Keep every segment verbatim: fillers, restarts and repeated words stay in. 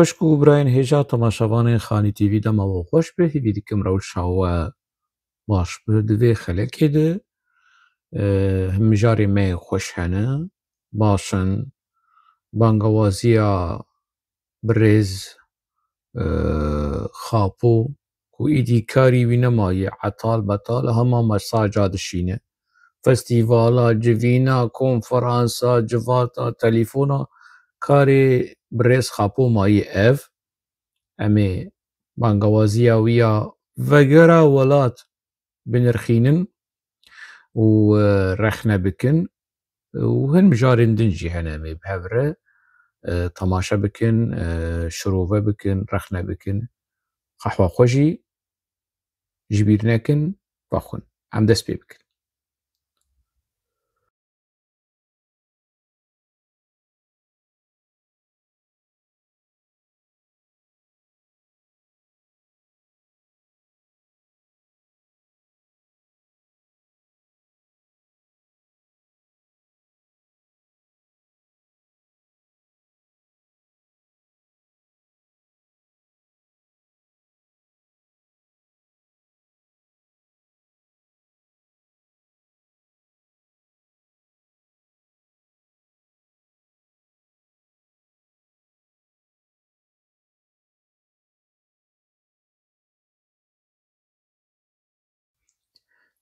Xweşk û birayên hêja temaşevanên Xanî T V, dema we xweş be, hêvî dikim rewşa we baş be. Di vê xelekê de, e, him mijarê me yên xweş hene, baş in. Bangawaziya birêz, e, Xapo, ku îdî karî wî nemaye, etal betal, hema mesaja dişîne. Festîvala, civîna, konferansa, civata, telefona, karê birêz Xapo mayî ev. Em ê bangawaziya wî ya vegera welat binirxînin û, e, rexne bikin û hin mijarên din jî hene, em ê bi hev re, e, temaşe bikin, e, şirove bikin, rexne bikin. Qehwa xwe jî ji bîr nekin, vexwin. Em dest pê bikin.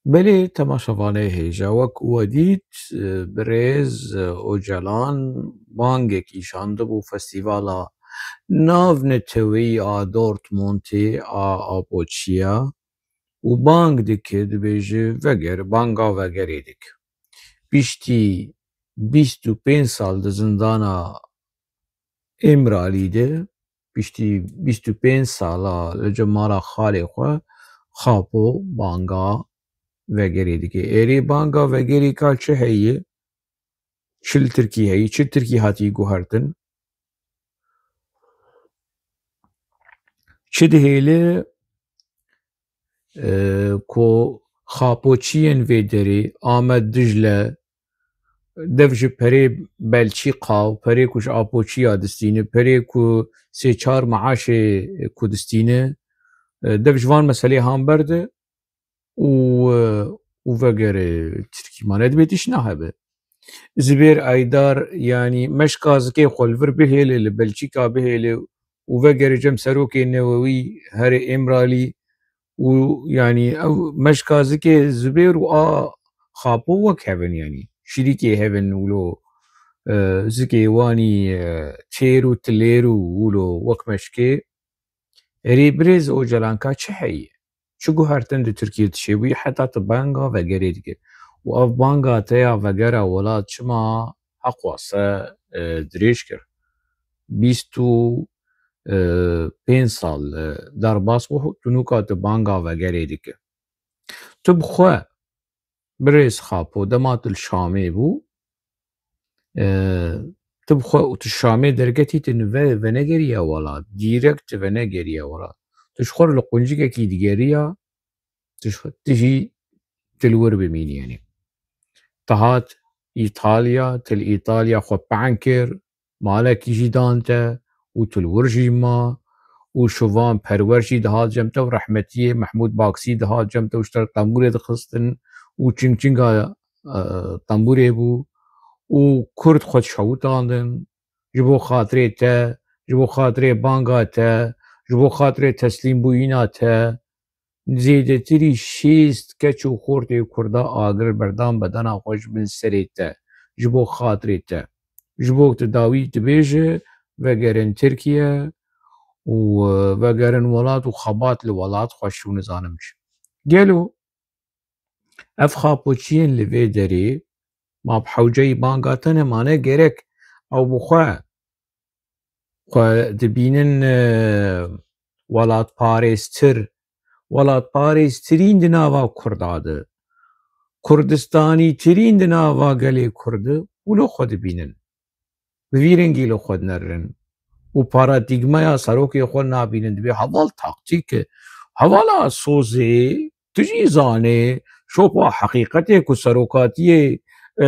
Belê, temaşevanê hêja, wek we dît, e, birêz, e, Ocalan bangekî şandibû festîvala navneteweyî a Dortmundê a Apoçiya û bang dike, dibêje, veger, banga vegerê dike. Piştî bîst û pênc sal di zindana Îmralî de, piştî bîst û pênc sala li cem mala xalê xwe, Xapo banga vegerê dike. Êrê banga vegerê ka çi heye? Çi li Tirkî heye? Çi Tirkî hatiye guhertin? Çi dihêle, e, ku Xapoçiyên vê derê, Amed, Dicle, dev ji perê Belçîka û perê ku ji Apoçiya distîne, perê ku sê çar meaşê ku distîne, e, dev ji van meselê han berde û, e, û vegere Tirkî mane, dibê tişt nahebe. Zibêr Aydar, yanî meşka zikê xwe li vir bihêle, li Belçîka bihêle û vegere cem serokê newewî herê Îmralî û, yanî, ew meşka zikê Zibêr û a Xapo wek hev in, yanî şirîkê hev in wilo, e, zikê wanî, e, çêr û tilêr û wilo wek meşkê. Erê birêz Ocalan, ka çi heye? Çi guhertin di Tirkiyê dişê wî heta tu banga vegerê dike? Û ev banga te ya vegera welat çima heqwase, e, dirêj kir? Bîst û, e, pênc sal, e, derbas bû, tu nûka tu banga vegerê dike. Tu bi xwe, birêz Xapo, dema tu li Şamê bû, e, tu bi xwe û tu Şamê derketî, tu ve-, venegeriya welat, dîrekt tu venegeriya welat. Tu ji xwe re li quncikekî digeriya, tu ji, tu jî tu li wir bimînî, yanî. Tu hat Îtalya, tu li Îtalya xwe pehn kir, malekî jî dan te û tu li wir jî ma û şivan perwer jî dihat cem te û rehmetiyê Mehmûd Baksî dihat cem te û ji te re tembûrê dixistin û çingçinga, e, tembûrê bû û kurd xwe dişewitandin ji bo xatirê te, ji bo xatirê banga te, ji bo xatirê teslîmbûyîna te. Zêdetirî şêst keç û xortê Kurda agir berdan bedena xwe ji bin serê te, ji bo xatirê te. Ji bo tu dawî dibêje, vegerin Tirkiye û, e, vegerin welat û xebat li welat xweş û nizanim çi. Gelo ev Xapoçiyên li vê derê ma bi hewceyî banga te nemane, gerek ew bi xwe xwe dibînin, e, welatparêztir, welatparêztirîn di nava Kurda de, Kurdistanîtirîn di nava gelê Kurd de, wilo xwe dibînin. Bi vî rengî li xwe dinerin û paradîgmaya serokê xwe nabînin. Dibê heval taktîk e. Hevala sozê, tu jî zanê, şopa heqîqetê ku serokatiyê, e,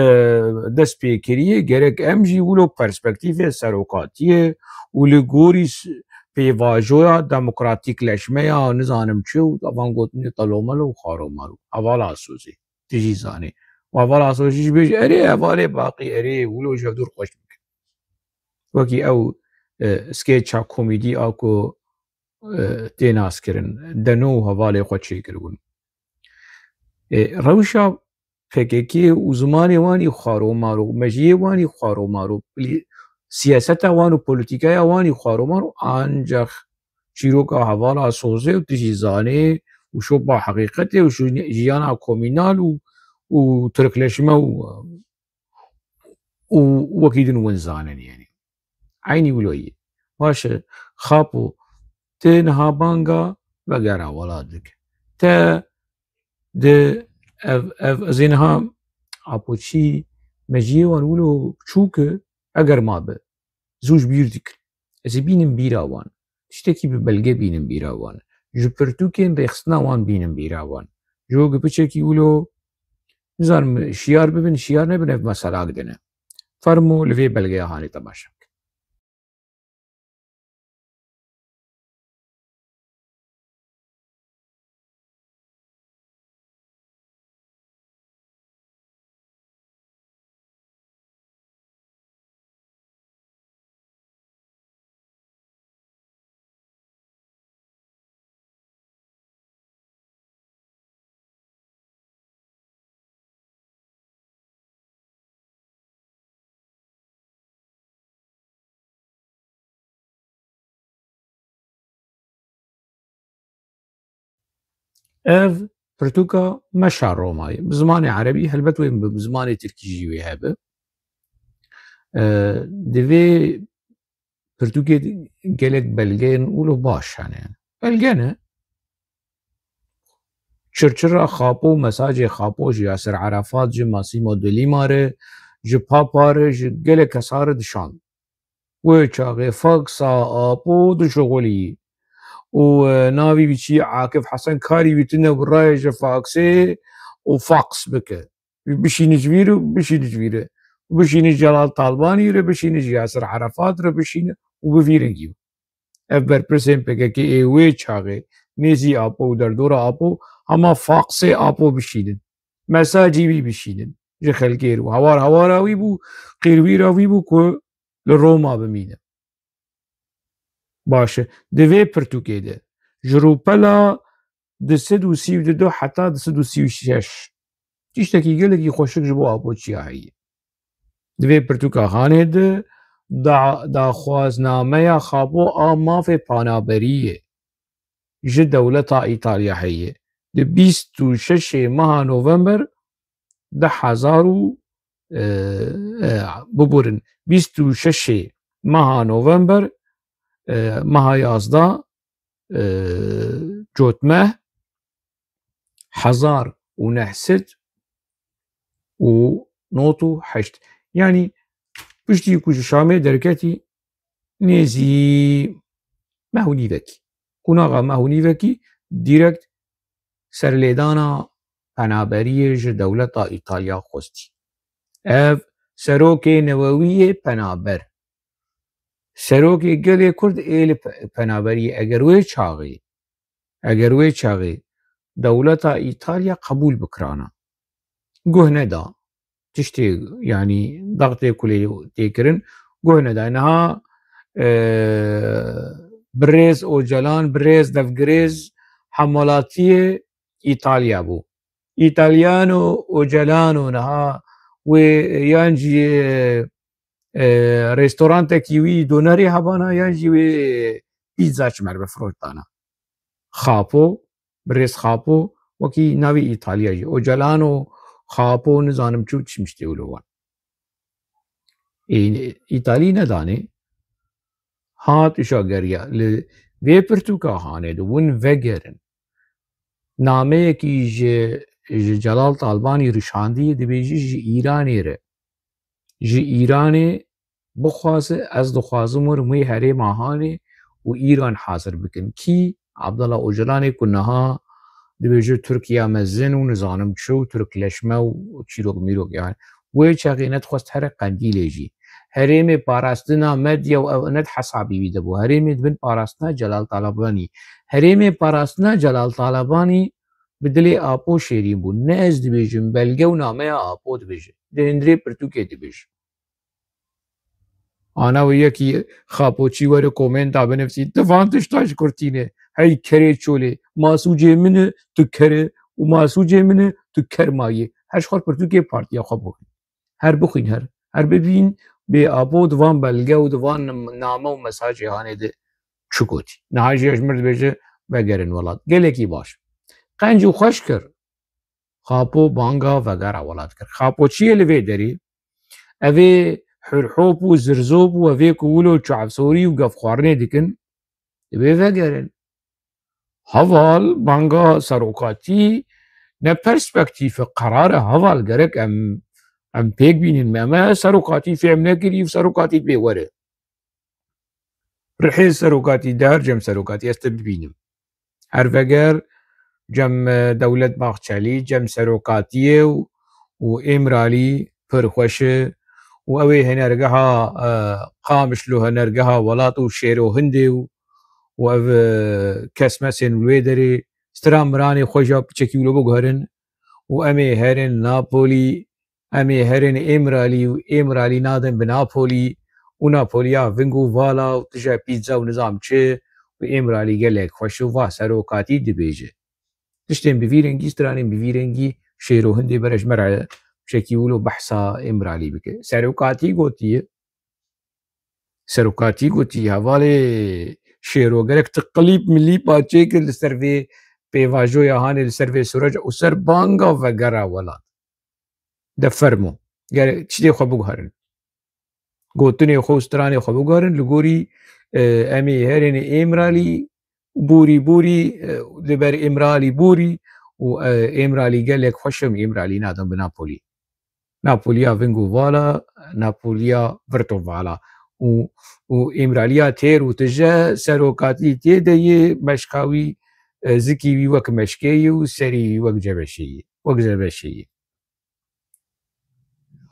dest pê kiriye, gerek em jî wilo perspektîfê serokatiyê û li gorî s-, pêvajoya demokratîkleşmeya nizanim çi û evan gotinê telomelo û xaromaro. Hevala Sozê. Tu jî zanî. Û hevala Sozê jî bêje, erê hevalê Baqî, erê wilo ji hevdûr xweş bikin. Wekî ew, e, skeça komîdî a ku, e, tê naskirin. Deno û hevalê xwe çêkiribûn. E, rewşa P K K û zimanê wan î xwaromar û mejiyê wan î xwaromar û pli-, siyaseta wan û polîtîkaya wan î xwaromar û ancax çîroka hevala Sozê û tu jî zanê û şopa heqîqetê û şu-, jiyana komînal û, û tirkleşme û, û wekî din win zanin, yanî. Eynî wilo yî. Baş e, Xapo, te niha banga vegera welat dike. Te di ev, ev, ez ê niha Apoçî mejiyê wan wilo çûk e, eger ma bi, zû ji bîr dikin. Ez ê bînim bîra wan. Tiştekî bi belge bînim bîra wan. Ji pirtûkên rêxistina wan bînim bîra wan. Ji bo ku piçekî wilo, nizanim, şiyar bibin, şiyar nebin, ev meselak din e. Fermo li vê belgeya hanê temaşe bikin. Ev pirtûka Meşa Romayê. Bi zimanê erebî, helbet wê bi zimanê tirkî jî wê hebe. E, di vê pirtûkê gelek belgeyên wilo baş hene. Belge ne. Çirçira Xapo, mesajê Xapo ji Yasir Arafat, ji Massimo D'Alema re, ji Papa re, ji gelek kesa re dişand. Wê çaxê faksa Apo dişuxulî. Û, e, navî wî çi ye? Akif Hesen, karî wî tune bi rayê ji faksê û faks bike. Bişîne ji vî re, bişîne ji vî re. Bişîne ji Celal Talbanî re, bişîne ji Yasir Arafat re, bişîne û bi vî rengî. Ev berpirsên P K K ê wê çaxê nêzî Apo û derdora Apo, hema faksê Apo bişînin. Mesajî wî bişînin ji xelkê re. Hawar hawara wî bû, qîrwîra wî bû ku li Roma bimîne. Baş e. Di vê pirtûkê de ji rûpela du sed û sî û du heta du sed û sî û şeş tiştekî gelekî xweşik ji bo Apoçiya heye. Di vê pirtûka hanê de da-, daxwaznameya Xapo a mafê panaberiyê ji dewleta Îtalya heye. Di bîst û şeşê meha November du hezar û, e, e, biburin, bîst û şeşê meha November, e, meha yazdeh, e, Cotmeh, hezar û neh sed û nod û heşt. Yanî piştî ku ji Şamê derketî, nêzî meh û nîvekî, qonaxa meh û nîvekî direkt serlêdana penaberiyê ji dewleta Îtalya xwestî. Ev serokê newewî yê penaber. Serokê gelê Kurd ê li pe-, penaberiyê, eger wê çaxê, eger wê çaxê dewleta Îtalya qebûl bikirana, guh neda. Tiştê, yanî, daxtê kulê tê kirin, guh neda. Niha, e, birêz Ocalan, birêz devgirêz hemwelatiyê Îtalya bû. Îtalyano Ocelano niha wê yan jî, e, e, restorantekî wî donerê hebana yan jî wê pîtza çi merve firoş dana. Xapo, birêz Xapo, wekî navê Îtalya jî. Ocalan û Xapo nizanim çi û çi miştê wilo wan. Ê, Îtalî nedanê. Hat û şageriya. Li vê pirtûka hanê de win vegerin. Nameyekî ji, ji Celal Talbanî rişandî, dibêjî ji Îranê re. Ji Îranê bixwaze, ez dixwazim werim wê herêma hanê û Îran hazir bikin. Kî? Abdullah Ocalanê ku niha dibêje Tirkiya mezin û nizanim çi û Tirkleşme û çîrok mîrok, yani Wê çaxê nedixwest here Qendîlê jî. Herêmê parastina Medya û ew ne di hesabî wî de bû. Herêmê di bin parastina Celal Talabanî. Herêmê parastina Celal Talabanî bi dilê Apo şêrîn bû. Ne ez dibêjim, belge û nameya Apo dibêje. Di hundirê pirtûkê dibêje. Ana wê yekî xapoçî were komenta binivîsî, tu van tişta ji kur tîne, hey kerê çolê, masûcê min e, tu ker e û masûcê min e, tu ker mayî. Her ji xwe pirtûkê partiya xwe bixwîn. Her bixwîn her. Her bibîn bê Apo di van belge û di van name û mesajê hanê de çi gotî. Niha jî ji mir dibêje vegerin welat. Gelekî baş. Qenc û xweş kir. Xapo banga vegera welat kir. Xapoçiyê li vê derê, ev ê hurhop û zirzop û ev ê ku wilo çavsorî û gevxwarinê dikin, divê vegerin. Heval banga serokatî ne perspektîf e, qerar e heval, gerek em, em pêk bînin. Me, me serokatî fêm nekirî û serokatî divê were. Rihê serokatî, der cem serokatî, ez te bibînim. Her veger cem, e, Dewlet Bahçelî, cem serokatiyê û, û Îmralî pir xweş e û ew ê hinergeha, e, Qamişlo hinergeha welat û şêro hindê û, û ev, e, kesmesên wê derê stira miranê xwe ja piçekî wilo biguherin û em ê herin Napolî. Em ê herin Îmralî û Îmralî nadin bi Napolî û Napoliya ving û vala û tije pîtza û nizam çi û Îmralî gelek xweş û va serokatî dibêje. Tiştên bi vî rengî, stranên bi vî rengî şêro hindê bere ji me re çekî wilo behsa Îmralî bike. Serokatî gotiye. Serokatî gotiye, hevalê şêro, gerek tu qilîp milîpa çêkir li ser vê pêvajoya hanê, li ser vê sûreca û ser banga vegera welat. De fermo. Ger çitê xwe biguherin. Gotinê xwe û stranê xwe biguherin, li gorî, e, em ê herênê Êmralî, borî, borî, e, li ber Êmralî borî û, e, Êmralî gelek xweş im, Êmralî nadin bi Napolî. Napoliya ving û vala, Napoliya virt û vala. Û, û Êmraliya têr û tije serokatî tê de yê, meşka wî, e, zikî wî wek meşkê yê û serî wî wek cebeşê yê, wek zebeşê yê.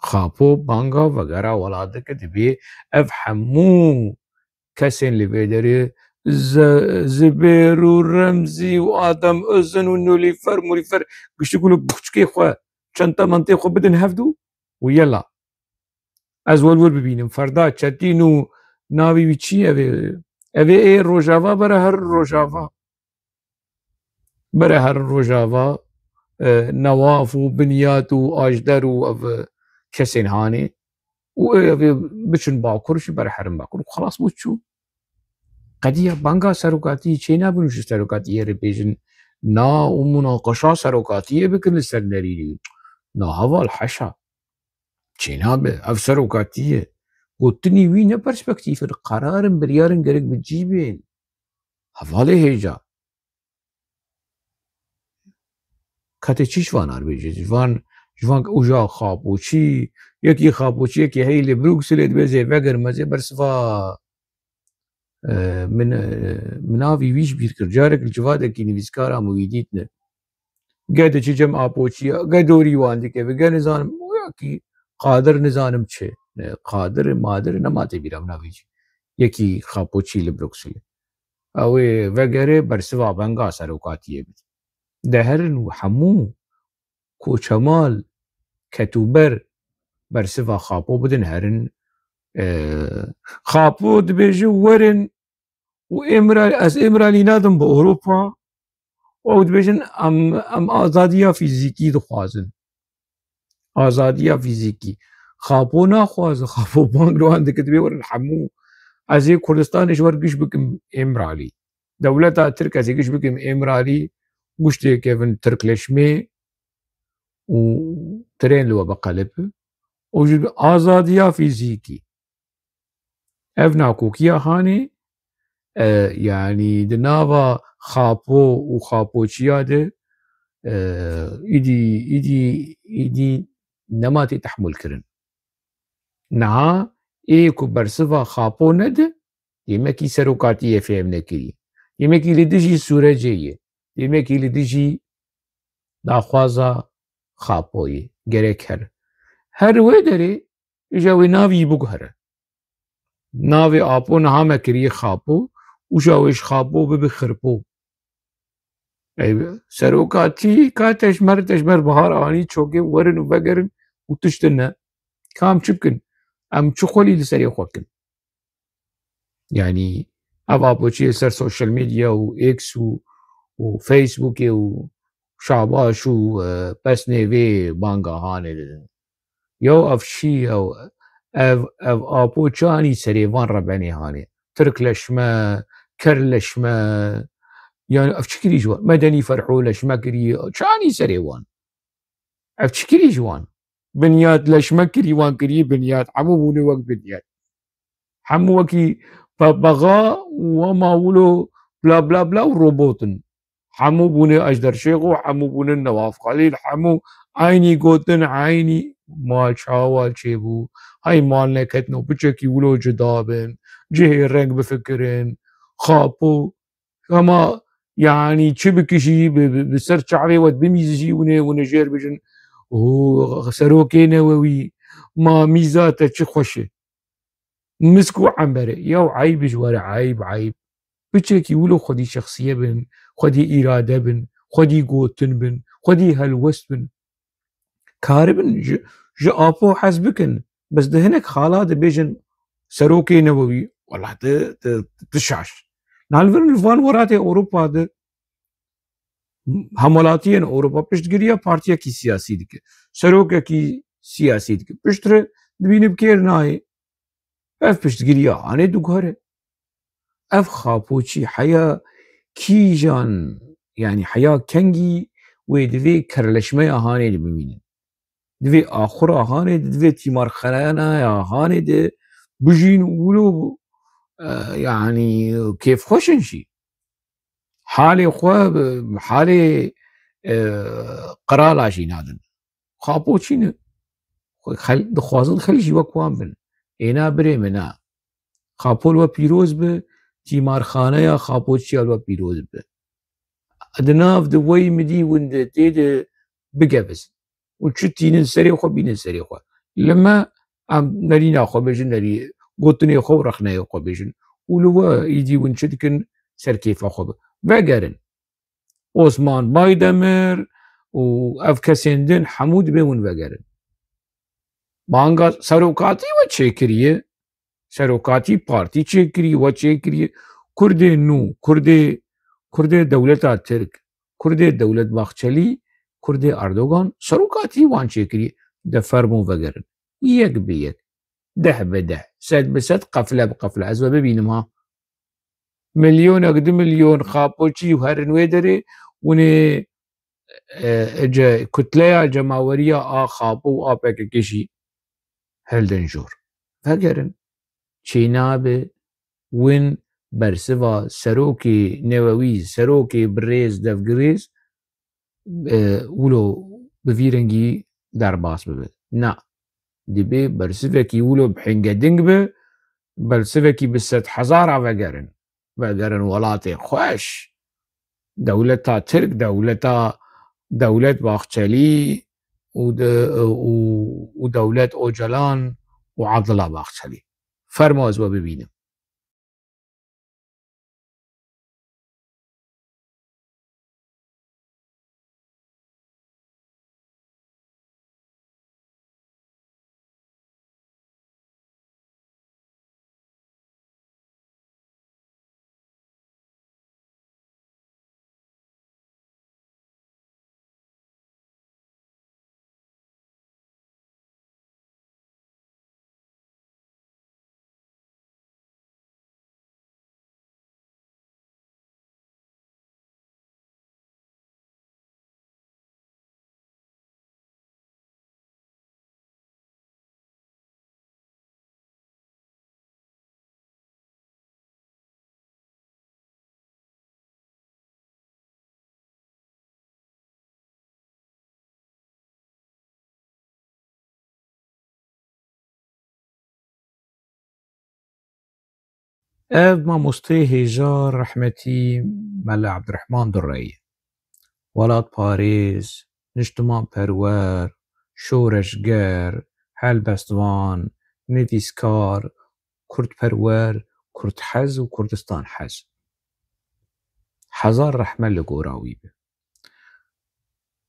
Xapo banga vegera welat dike, dibê ev hemû kesên li vê derê, Ze-, Zibêr û Remzî û Adem Ozin û Nilûfer Mulûfer, giştik û li buxçikê xwe, çenta mentê xwe bidin hevdû û yela. Ez wel wir bibînim. Ferda Çetîn û navê wî çi ye? Ev ê, ev ê ê Rojava bere her Rojava. Bere herin Rojava, e, Newaf û Binyat û Ajder û ev, e, kesên hanê. Û ev ê biçin Bakur, jî bere herin Bakur. Û xelas bû çû. Qediya banga serokatiyê çê nabin û ji serokatiyê re bêjin, na û munaqeşa serokatiyê bikin li ser nerînî. Na heval, heşa. Çê nabe. Ev serokatiyê. Gotinî wî ne perspektîf in. Qerar in, biryar in, gerek bi cî bên. Hevalê hêja. Katê çi ji van ar bêje? Ji van, ji van uja xapoçî, yekî xapoçî, yekî heyî li Brukselê dibê zê vegerim, ez ê bersiva, e, min, e, min navî wî ji bîr kir. Carek li civadekî nivîskara min wî dîtine. Ge diçî cem Apoçiya, ge dorî wan dikeve, ge nizanim, wekî Qadir nizanim çi. Ne, Qadir, Madir, nema tê bîra min navê jî. Yekî Xapoçî li Brukselê. Ew ê vegere bersiva venga serokatiyê bide. De herin û hemû koçemal, ketûber bersiva Xapo bidin herin. E, Xapo dibêje werin û Êmra-, ez Êmralî nadim bi Ewropa û ew dibêjin em, em azadiya fîzîkî dixwazin. Azadiya fîzîkî. Xapo naxwaze, Xapo bang li wan dike, dibê werin hemû. Ez ê Kurdistanê ji we re giş bikim Êmralî. Dewleta Tirk ez ê giş bikim Êmralî, guştê kevin Tirkleşmê û tirên li we biqelib. Û ji azadiya fîzîkî. Ev nakokiya hanê, e, yanî di nava Xapo û Xapoçiya de, e, îdî, îdî, îdî nema tê tehmûl kirin. Niha ê ku bersiva Xapo nede, yemekî serokatiyê fêm nekirî. Yemekî li dijî sûrecê ye. Yemekî li dijî daxwaza Xapoyê. Gerek her Her wê derê îja wê navî biguhere. Navê Apo niha me kiriye Xapo, û ja wê ji Xapo bibe Xirpo. Ey, serokatî ka tejmer, tejmer bihar anî çokê, werin û vegerin û tiştin ne. Ka em çi bikin? Em çi xwelî li serê xwe kin? Yanî ev Apoçî li ser social media û X û, û Facebookê û Şabaş û, e, pesnê vê bangahanê didin. Yaw ev çi ye? Ev, ev Apo çi anî serê van rebenê hanê? Tirk leşme, ker leşme. Yanî ev çi kirî ji wan? Medenî Ferho leşme kirî, çi anî serê wan? Ev çi kirî ji wan? Binyat leşme kirî, wan kirî binyat. Hemû bûne wek binyat. Hemû wekî papaxa û wema wilo bla bla bla û robot in. Hemû bûne Ejder Şêxo, hemû bûne Newaf Xelîl, hemû eynî gotin, eynî mal çawa çêbû. Hey mal neketino, piçekî wilo cuda bin, cihê reng bifikirin, Xapo, hema, yanî çi bikişî, bi, bi, bi ser çavê we bimîzijî, hûn ê, hûn ê jêr bijin, "Û serokê Newewî, ma mîza te çi xweş e." Misk û embere. Yaw eyb ji we re, eyb, eyb. Piçekî wilo xwedî şexsiye bin, xwedî îrade bin, xwedî gotin bin, xwedî helwest bin. Karibin ji, ji Apo hez bikin. Bes di hinek xala dibêjin serokê Newewî. Wela tu, tu, tu şaş. Na li vir li van welatê Ewropa de hemwelatiyên Ewropa piştgiriya partiyekî siyasî dike. Serokekî siyasî dike. Piştre dibîne bi kêr nayê. Ev piştgiriya hanê diguhere. Ev Xapoçî heya kîjan, yanî heya kengî wê divê kerleşmeya hanê de bimînin. Divê axura hanê de, divê tîmarxanaya hanê de bijîn û wilo, e, yanî kêfxweş in jî. Halê xwe, halê, e, qirala jî nadin. Xapo çî ne? Xwe xel-, dixwazin xelk jî wek wan bin. Êna birê min a. Xapo li we pîroz bi, tîmarxaneya Xapoçiya li we pîroz bi. Di nav di wey midî win de tê de bigevizin. Û çi tînin serê xwe, bînin serê xwe. Li me em nerîna xwe bêjin, nerî gotinê xwe û rexneyê xwe bêjin. Û li we îdî win çi dikin, ser kêfa xwe bi. Vegerin. Osman Baydemir û ev kesên din hemû dibê hûn vegerin. Banga serokatî we çêkiriye, serokatî partî çêkiriye, we çêkiriye. Kurdê nû, Kurdê, Kurdê dewleta Tirk, Kurdê Dewlet Bahçelî, Kurdê Erdogan, serokatî wan çêkiriye. De fermo vegerin. Yek bi yek, deh bi deh, sed bi sed, qefle bi qefle. Ez we bibînim ha. Milyonek, du milyon Xapoçî û herin wê derê, hûn ê, e, e, ce-, kutleya cemaweriya a Xapo û a P K K jî hildin jor. Vegerin. Çênabe win bersiva serokê newewî, serokê birêz, devgirêz, e, wilo bi vî rengî derbas bibe. Na. Dibê bersivekî wilo bi hingeding be, bersivekî bi sedhezara vegerin. Vegerin welatê xweş. Dewleta Tirk, dewleta, dewlet Bahçelî û de-, û, û dewlet Ocalan û Abdullah Bahçelî. Fermo ez we bibînim. Ev mamosteyê hêja rehmetî Mela Ebdirehman Durre ye. Welatparêz, niştimanperwer, şoreşger, helbestvan, nivîskar, kurdperwer, kurdhez û kurdistanhez. Hezar rehme li gora wî be.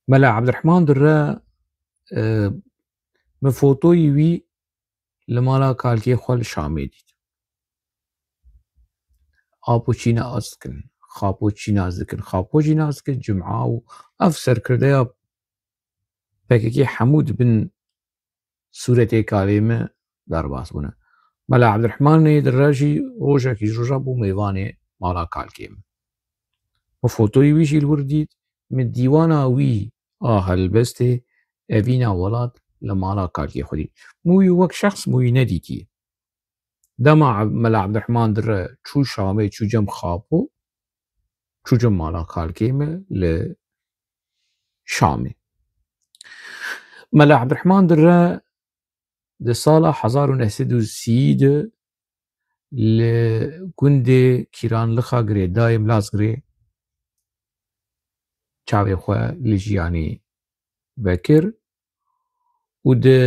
Mela Ebdirehman Dirre, e, min fotoyî wî li mala kalkê xwe li Şamê dît. Apo çînas dikin, xapo çînas dikin, xapo çînas dikin, cuma û ev serkirdeya P K K hemû dibin sûretê kalê min derbas bûne. Mela Ebdirehmanê Dirre jî rojekî ji roja bû mêvanê mala kalkê min. Min fotoyî wî jî li wir dît, min dîwana wî a helbestê Evîna Welat li mala kalkê xwe dît. Min wî wek şexs min wî nedîtiye. Dema Eb-, Mela Ebdirehman Dirre çû Şamê, çû cem xapo, çû cem mala kalkê min li Şamê. Mela Ebdirehman Dirre di sala hezar û neh sed û sî de li gundê Kîranlixa Girêdayê Milazgirê çavê xwe li jiyanê vekir û di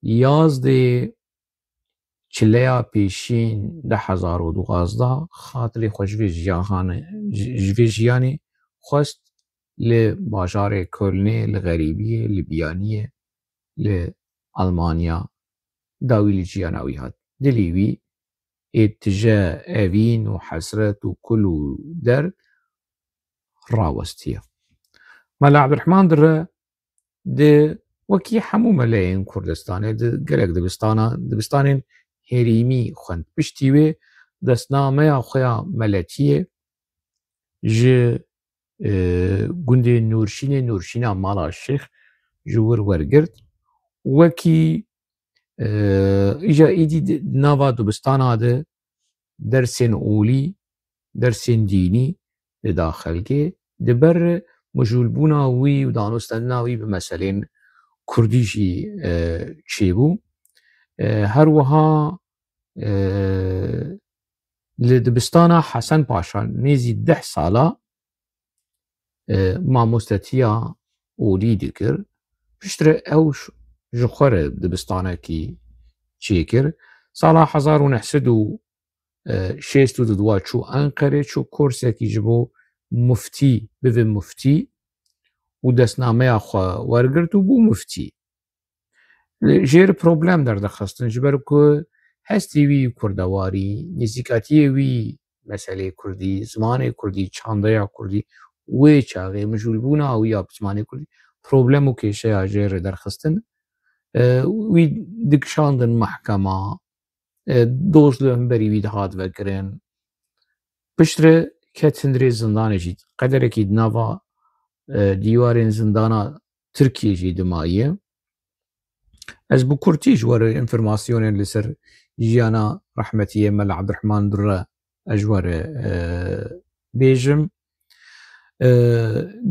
yazdê çileya pêşîn du hezar û duwazdeh xatirê xwe ji vê jiyanê, ji, ji vê jiyanê xwest li bajarê Kölnê, li xerîbiyê, li biyaniyê, li Almanya dawî li jiyana wî hat. Dilê wî ê tije, evîn û hesret û kul û derd rawestiye. Mela Ebdirehman Dirre di wekî hemû meleyên Kurdistanê di gelek dibistana, dibistanên herêmî xwend. Piştî wê destnameya xwe ya meletiyê ji, e, gundê Nûrşînê, Nûrşîna Mala Şêx ji wir wergirt. Wekî, e, îja êdî di nava dibistana de dersên olî, dersên dînî dida xelkê. Di ber mijûlbûna wî û danûstendina wî bi meselên kurdî jî, e, çêbû. E, her wiha, e, li dibistana Hesen Paşa nêzî deh sala, e, mamostetiya olî dikir. Piştre ew ş-, ji xwe re dibistanekî çêkir. Sala hezar û neh sed û şêst û du çû Enqerê, çû kursekî ji bo muftî, bibe muftî û destnameya xwe wergirt û bû muftî. Li jêr problem derdixistin, ji ber ku hestê wî kurdewarî, nêzîkatiyê wî meselê kurdî, zimanê kurdî, çandeya kurdî, wê çaxê mijûlbûna wî ya bi zimanê kurdî problem û kêşeya jê re derxistin. E, wî dikişandin mehkema, e, doz li hemberî wî dihat vekirin. Piştre ket hundirê zindanê jî. Qederekî di nava, e, dîwarên zindana Tirkiyê jî dimaye. Ez bi kurtî ji we re înformasyonên li ser jiyana rehmetiyê Mela Ebdirehman Durre ez ji we re, e, bêjim. E,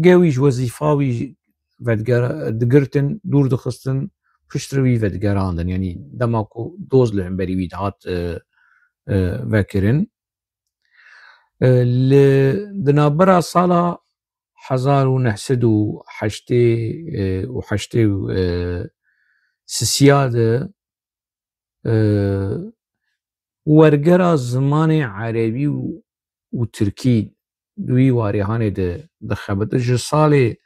ge wî ji wezîfa wî vedger-, digirtin, dûr dixistin, piştre wî vedigerandin. Yanî dema ku doz li hemberî wî dihat, e, e, vekirin. E, li, di navbera sala hezar û neh sed û heştê, e, û heştê û, e, sisiya de, e, wergera zimanê erebî û, û tirkî di wî warê hanê de dixebite. Ji salê,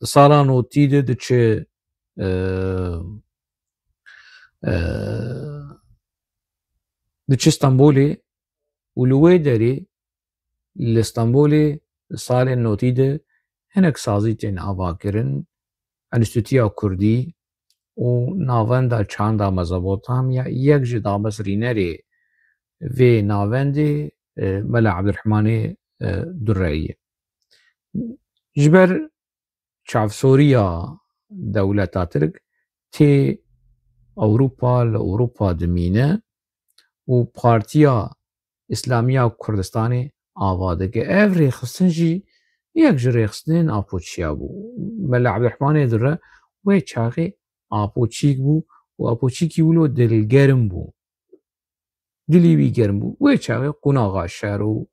di sala notî de diçe, e, e, diçe Stenbolê û li wê derê li Stenbolê di salên notî de hinek sazî tên avakirin, Enstîtuya Kurdî û Navenda Çanda Mezopotamya yek ji damezrînerê vê navendê, e, Mela Ebdurehmanê, e, Durre ye. Ji ber çavsoriya dewleta Tirk tê Ewropa, li Ewropa dimîne û Partiya Îslamiya Kurdistanê ava dike. Ev rêxistin jî yek ji rêxistinên Apoçiya bû. Mela Ebdurehmanê Durre wê çaxê Apoçîk bû û Apoçîkî wilo dilgerm bû. Dilî wî germ bû. Wê çaxê qonaxa şer û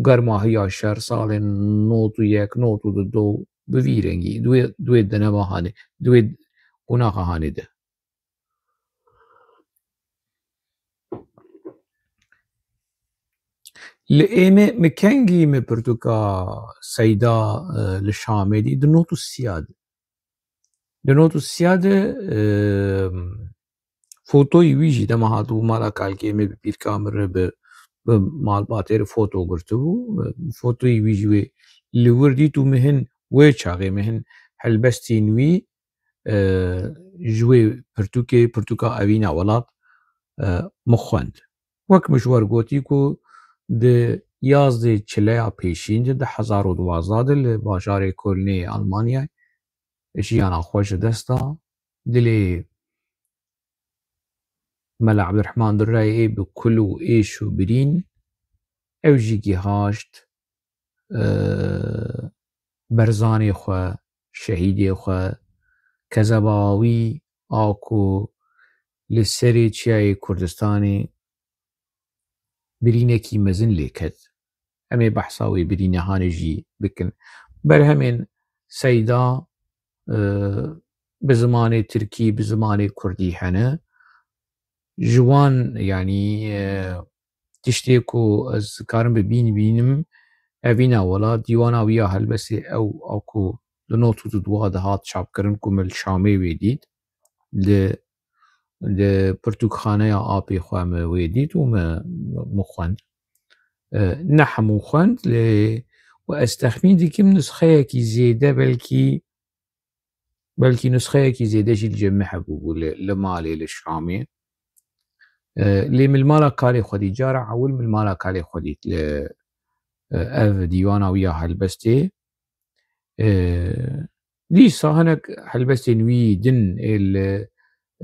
germahiya şer salên nod û yek, nod û du bi vî rengî, di wê, di wê denema hanê, di wê qonaxa hanê de. Li êmê mi kengî mi pirtûka Seyda, e, li Şamê dî, di not û siya de. Di not û siya de, e, fotoyî wî jî dema hatibû mala kalkê me bi pîrka min re bi, bi malbatê re foto girtibû. Fotoyî wî jî wê li wir dît û min hin wê çaxê min hin helbestên wî, e, ji wê pirtûkê, pirtûka Evîna Welat, e, min xwend. Wek min ji we re gotî ku di yazdê çileya pêşîn de, di hezar û duwazdeh de li bajarê Kolnê Almanyayê jiyana xwe ji dest da. Dilê Mela Ebdurehman Durreyê bi kul û êş û birîn ew jî gihaşt, e, berzanê xwe, şehîdê xwe, kezeba wî a ku li serê çiyayê Kurdistanê birînekî mezin lê ket. Em ê behsa wê birînehanê jî bikin. Berhemên Seyda, e, bi zimanê tirkî, bi zimanê kurdî hene. Ji wan, yanî, e, tiştê ku ez karim bi bîn bînim, Evîna Welat, dîwana wî ya helbestê ew a ku di not û du dihat çapkirin ku min li Şamê wê dît, li, li pirtûkxaneya apê xwe min wê dît û min, min xwend. E, ne hemû xwend, lê û ez texmîn dikim nusxeyekî zêde belkî, belkî nusxeyekî zêde jî li cem min hebûbû li, li malê li Şamê. E, lê min li mala kalê xwe dît. Cara ewil min li mala kalê xwe dît li, e, ev dîwana wî ya helbestê. E, dîsa hinek helbestên wî din ê li,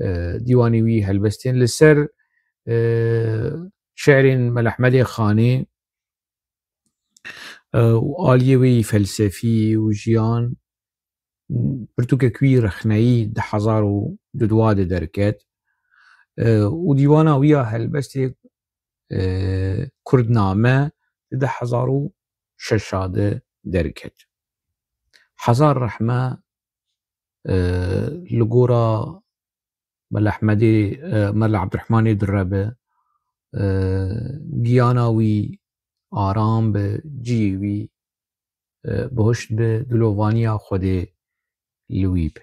e, dîwanê wî helbestên li ser, e, şe'rên Mela Ehmedê Xanê, e, û aliyê wê yî felsefî û jiyan, pirtûkek wî rexneyî di hezar û du de derket, e, û dîwana wî ya helbestê, e, Kurdname di du hezar û şeş de derket. Hezar rehme, e, li gora Mela Ehmedê, e, Mela Ebdurehmanê Durre be, e, giyana wî aram be, cihê wî, e, bihuşt be, dilovaniya Xwedê li wî be.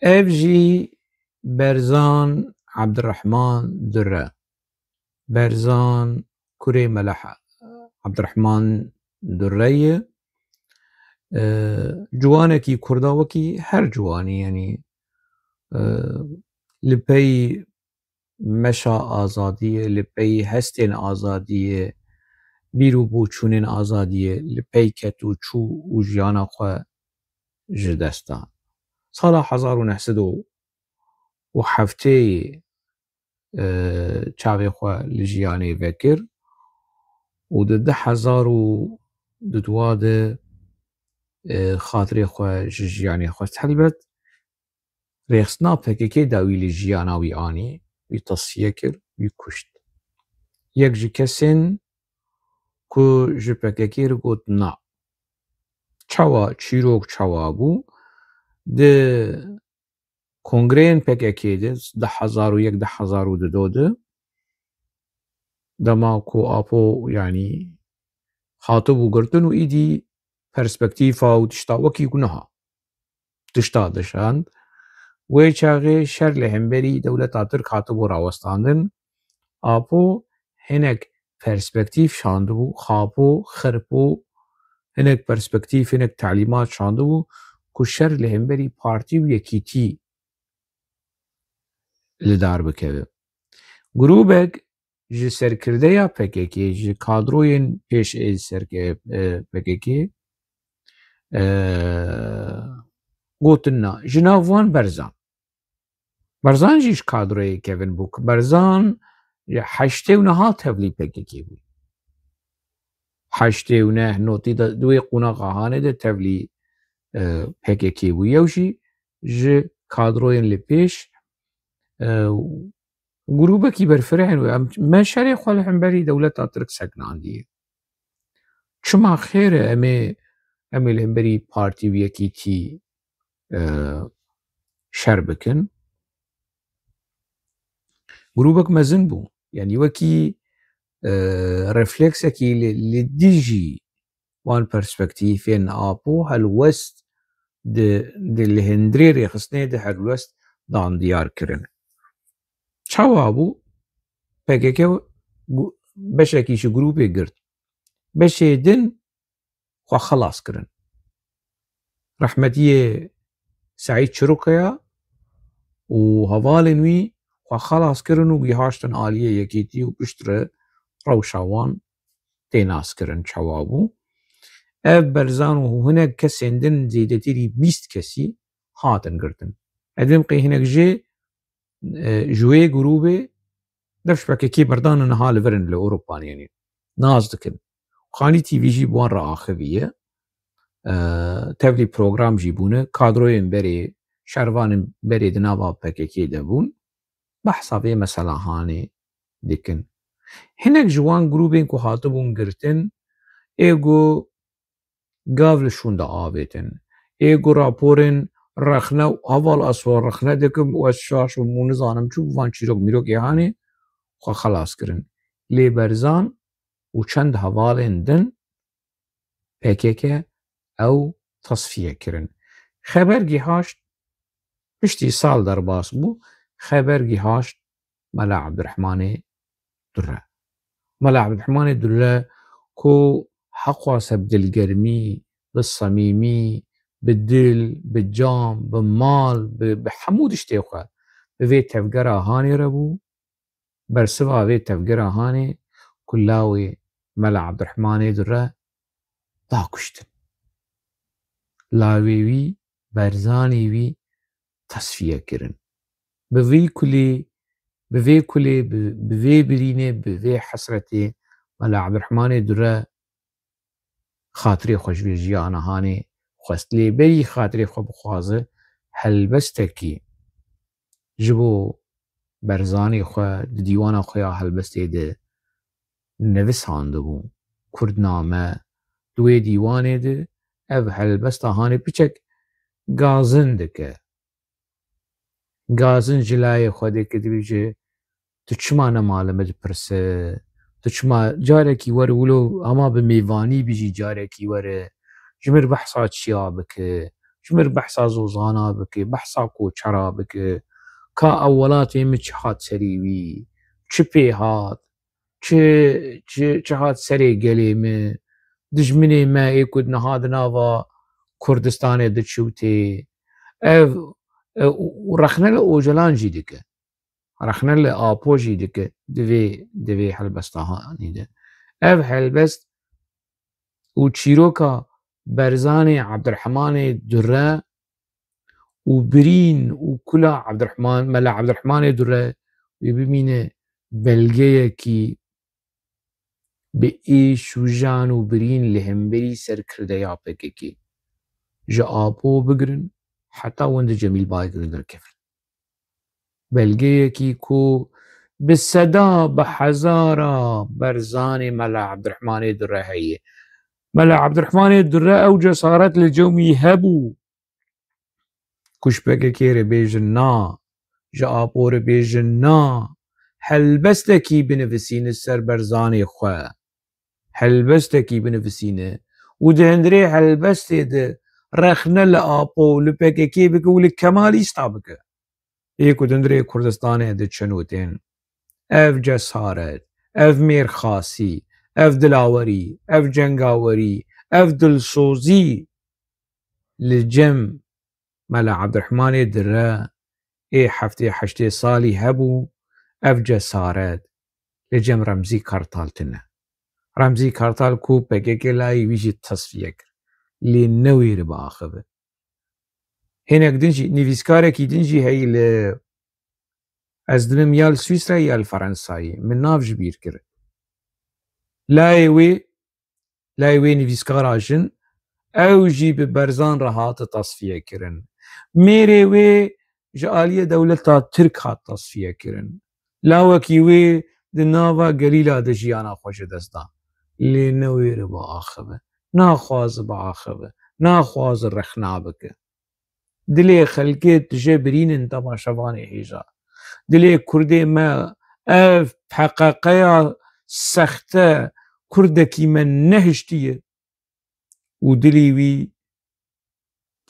Ev jî Berzan Ebdirehman Durre. Berzan kurê Mela Ebdirehman Durre ye. E, ciwanekî kurda wekî her ciwanî, yanî, e, li pey meşa azadiyê, li pey hestên azadiyê, bîr û boçûnên azadiyê, li pey ket û çû û jiyana xwe ji dest da. Sala hezar û neh sed û heftê, e, çavê xwe li jiyanê vekir û di du hezar û du de, e, xatirê xwe ji jiyanê xwest. Helbet, rêxistina P K K da wî li jiyana wî anî, wî tesfiye kir, wî kuşt. Yek ji kesên ku ji P K K re got na. Çawa, çîrok çawa bû? Di kongreyên P K K de, du hezar û yek, du hezar û du de, dema ku Apo, yanî, hatibû girtin û îdî perspektîfa û tişta wekî ku niha tişta dişand. Wê çaxê şer li hemberî dewleta Tirk hatibû rawestandin. Apo hinek perspektîf şandibû, Xapo, Xirpo, hinek perspektîf, hinek telîmat şandibû ku şer li hemberî partî û yekîtî li dar bikeve. Grûbek ji serkirdeya P K K, ji kadroyên pêş ê serke-, e, P K K, e, gotin na, ji nav wan Berzan. Berzan jî ji kadroyê kevin bû, ku Berzan ji heştê û neh tevlî P K K bû. Heştê û neh notî de, di wê qonaxa hanê de tevlî, e, P K K bû. Yew jî ji kadroyên li pêş, e, grûbekî berfireh in û em, me şerê xwe li hemberî dewleta Tirk sekinandiye. Çima xêr e em ê, em ê li hemberî partî û yekîtî, e, şer bikin? Grûbek mezin bû. Yanî wekî, e, refleksekî li, li dijî wan perspektîfên Apo helwest di, di li hundirê rêxistinê de helwest dan diyar kirin. Çawa bû? P K K gu-, beşekî ji grûpê girt. Beşê din xwe xelas kirin. Rehmetiyê Seîd Çirokaya û hevalên wî xwe xelas kirin û gihaştin aliyê yekîtî û piştre rewşa wan tê naskirin çawa bû. Ev Berzan û hinek kesên din zêdetirî bîst kesî hatin girtin. Ev dibêm qey hinek jê, e, ji wê grûbê dev ji P K K berdan û niha li vir in li Ewropa, yanî nas dikin. Xanî T V jî bi wan re axiviye. E, tevlî program jî bûne. Kadroyên berê, şervanên berê di nava P K K de bûn. Behsa vê meselahanê dikin. Hinek ji wan grûbên ku hatibûn girtin, ê ku gav li şûnda avêtin. Ê ku raporên rexne û heval ez xwe rexne dikim û ez şaş im û nizanim çi, van çîrok mîrokê hanê xwe xelas kirin. Lê Berzan û çend hevalên din P K K ew tasfiye kirin. Xeber gihaşt, piştî sal derbas bû, xeber gihaşt Mela Ebdurehmanê Dure. Mela Ebdurehmanê Dure ku heqwase bi dilgermî, bi samîmî, bi dil, bi can, bi mal, bi, bi hemû tiştê xwe bi vê tevgera hanê re bû, bersiva vê tevgera hanê ku lawê Mela Ebdurehmanê Dure da kuştin. Lawê wî, Berzanê wî tasfiye kirin. Bi vî kulî, bi vê kulê, bi, bi vê birînê, bi vê hesretê Mela Ebdurehmanê Dure xatirê xwe ji vê jiyana hanê xwest. Lê berî xatirê xwe bixwaze helbestekî ji bo Berzanê xwe di dîwana xwe ya helbestê de nivisandibû. Kurdname, di wê dîwanê de ev helbesta hanê piçek gazin dike. Gazin ji layê xwe dike, dibêje, tu çima nema li min dipirse? Tu çima carekî were wilo hema bi mêvanî bijî, carekî were ji min behsa çiya bike, ji min behsa zozana bike, behsa koçera bike. Ka ew welatê min çi hat serî wî, çi pê hat, çi, çi, çi hat serê gelê min, dijminê me ê ku niha di nava Kurdistanê diçû tê. Ev, e, û, û rexne li Ocalan jî dike. Rexne li Apo jî dike di vê, di vê helbesta hanî de. Ev helbest û çîroka Berzanê Ebdirehmanê Dure û birîn û kula Ebdirehman, Mela Ebdirehmanê Dure wê bimîne belgeyekî bi êş û jan û birîn li hemberî serkirdeya P K K. Ji Apo bigirin heta wende Cemîl Baykirî derkevin. Belgeyekî ku bi seda, bi hezara Berzanê Mela Ebdirehmanê Dure heye. Mela Ebdirehmanê Dure ew cesaret li cewmî hebû. Ku ji P K K re bêjin na, ji Apo re bêjin na, helbestekî binivisîne ser Berzanê xwe. Helbestekî binivisîne û di hundirê helbestê de rexne li Apo û li P K K bike û li Kemalîsta bike. Ê ku di hundirê Kurdistanê diçin û tên. Ev cesaret, ev mêrxasî, ev dilawerî, ev cengawerî, ev dilsozî li cem Mela Ebdurehmanê Dire ê heftê heştê salî hebû, ev cesaret li cem Remzî Kartal tune. Remzî Kartal ku P K K layê wî jî tesfiye kir, lê newêribe axive. Hinek din jî, nivîskarekî din jî heyî li, ez dibim ya li Swîsreyê ya li Ferensayê, min nav ji bîr kir. Layê wê, layê wê nivîskara jin, ew jî bi Berzan re hate tasfiye kirin. Mêrê wê ji aliyê dewleta Tirk hat tasfiye kirin. Lawekî wê di nava Gelîla de jiyana xwe ji dest da. Lê newêribe axive. Naxwaze biaxive. Naxwaze rexna bike. Dilê xelkê tije birînin temaşevanê hêja. Dilê Kurdê me ev P K K ya sexte Kurdekî me nehiştiye û dilê wî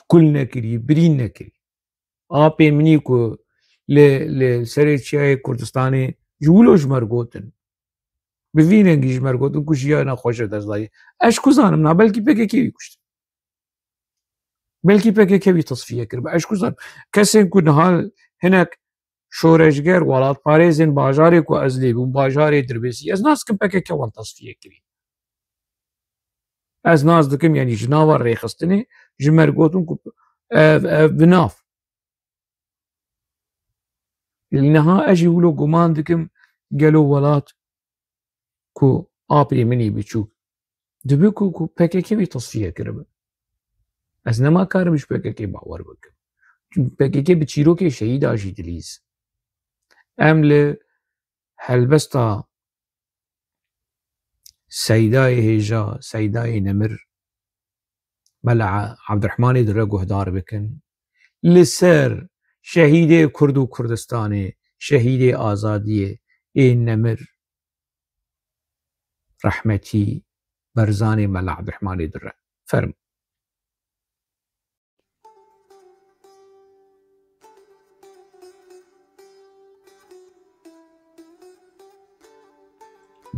kul nekirî, birîn nekirî. Apê min î ku li, li serê çiyayê Kurdistanê ji wilo ji me re gotin. Bi vî rengî ji me re gotin ku jiyana xwe ji dest dayî. Ez ji ku zanim na, belkî P K K wî kuştin. Belkî P K K wî tasfiye kiribe. Ez ji ku zanim. Kesên ku niha hinek şoreşger, welatparêzên bajarê ku ez lê bûm, bajarê Dirbêsî, ez nas dikim P K K wan tasfiye kirî. Ez nas dikim, yanî ji nava rêxistinê ji me re gotin ku ev, ev bi nav. Lê niha ez jî wilo guman dikim, gelo welat ku apê min î biçûk dibe ku, ku P K K wî tasfiye kiribe. Ez nema karim ji P K K bawer bikim. Çünkü P K K bi çîrokê şehîda jî dilîz. Em li helbesta Seydayê hêja, Seydayê nemir, Mela Ebdurehmanê Dire guhdar bikin. Li ser şehîdê Kurd û Kurdistanê, şehîdê azadiyê ê nemir, rehmetî Berzanê Mela Ebdurehmanê Dire. Fermo.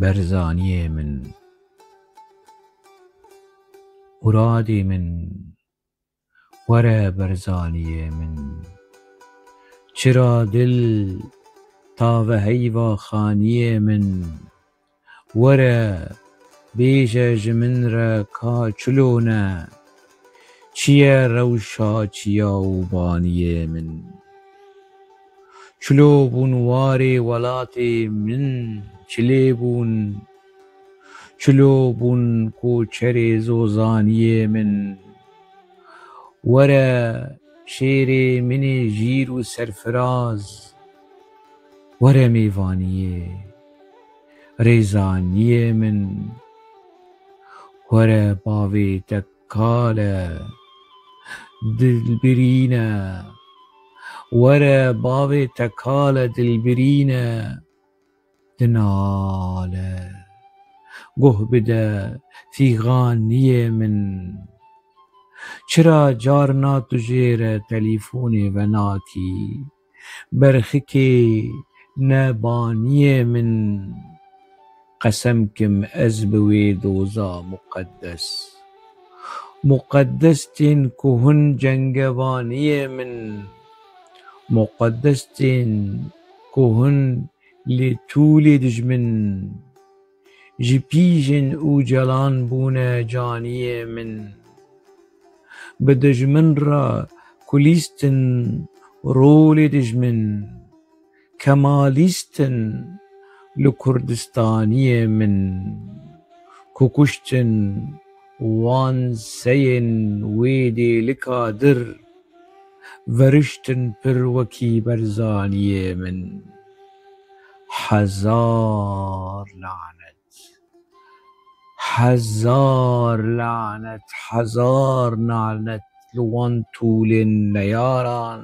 Berzaniyê min, muradê min, were Berzaniyê min. Çira dil tave heyva xaniyê min. Were, bêje ji min re ka çilo ne, çi ye rewşa çiya û baniyê min? Çilo bûn warê welatê min, çilê bûn, çilo bûn koçerê zozaniyê min. Were şêrê min ê jîr û serfiraz, were mêvaniyê rêzaniyê min. Were bavê te kale dilbirîne, were bavê te kale dilbirîne. Dinale, guh bide fîxaniyê min. Çira carna tu jê re telîfonê venakî? Berxikê nebaniyê min. Qesem kim ez bi wê doza muqeddes. Muqeddes tên ku hûn cengevaniyê min. Muqeddes tên ku hûn li tûlê dijmin, ji pîjin û celan bûne caniyê min. Bi dijmin re kulîstin rolê dijmin, kemalîstin li Kurdistaniyê min, ku kuştin wan seyên wê dêlika dir. Veriştin pir wekî Berzaniyê min. Hezar lanet. Hezar lanet, hezar lanet li wan tûlên neyaran.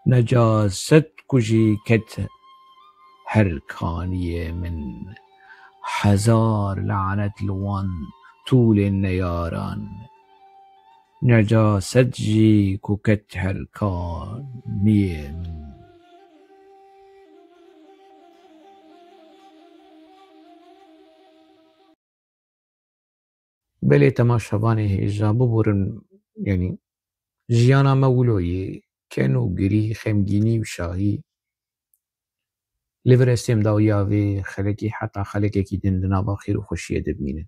Necaset ku jî ket her kaniyê min. Hezar lanet li wan tûlên neyaran. Necaset jî ku ket her kaniyê min. Belê temaşevanê hêja biborin, yanî Jiyana me wilo yê, ken û girî, xemgînî û şahî. Li vir ez têm dawiya vê xelekê heta xelekekî din di nava xêr û xweşiyê de bimînin.